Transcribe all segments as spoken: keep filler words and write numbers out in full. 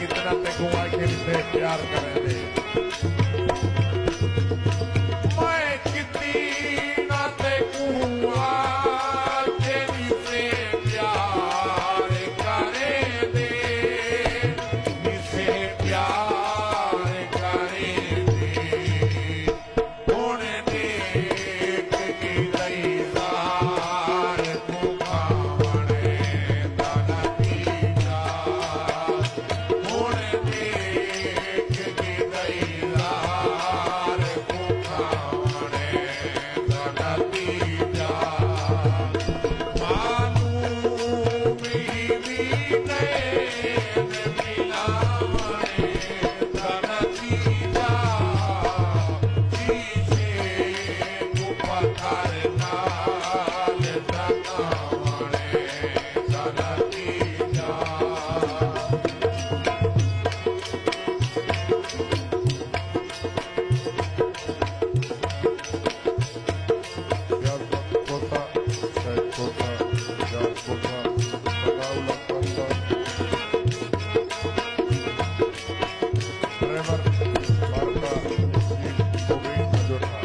اتنا تیکوں آکھے ݙتے پیار کریں دے۔ میں کتنا تیکوں آکھے ݙتے پیار کریں دے، ݙتے پیار کریں دے۔ ہݨ ݙیکھ گدئی زار کوں کھاوݨ دا نتیجہ۔ ہݨ ݙیکھ گدئی زار کوں کھاوݨ دا نتیجہ۔ معلوم ہی وی نئیں ملاوݨ دا نتیجہ۔ شیشے کوں پتھر نال ٹکاوݨ دا نتیجہ۔ یار کوسا، شاید کوسا، یار کوسا، بغاؤ لگ پڑتا۔ ڈرائیور مارتا، جی، مبین جو تھا۔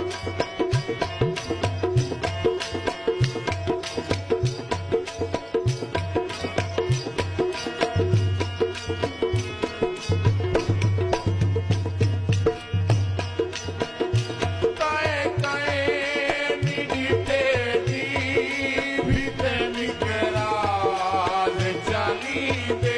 تائیں تائیں نی ݙٹھے دی وی تے نکراز چالیندے۔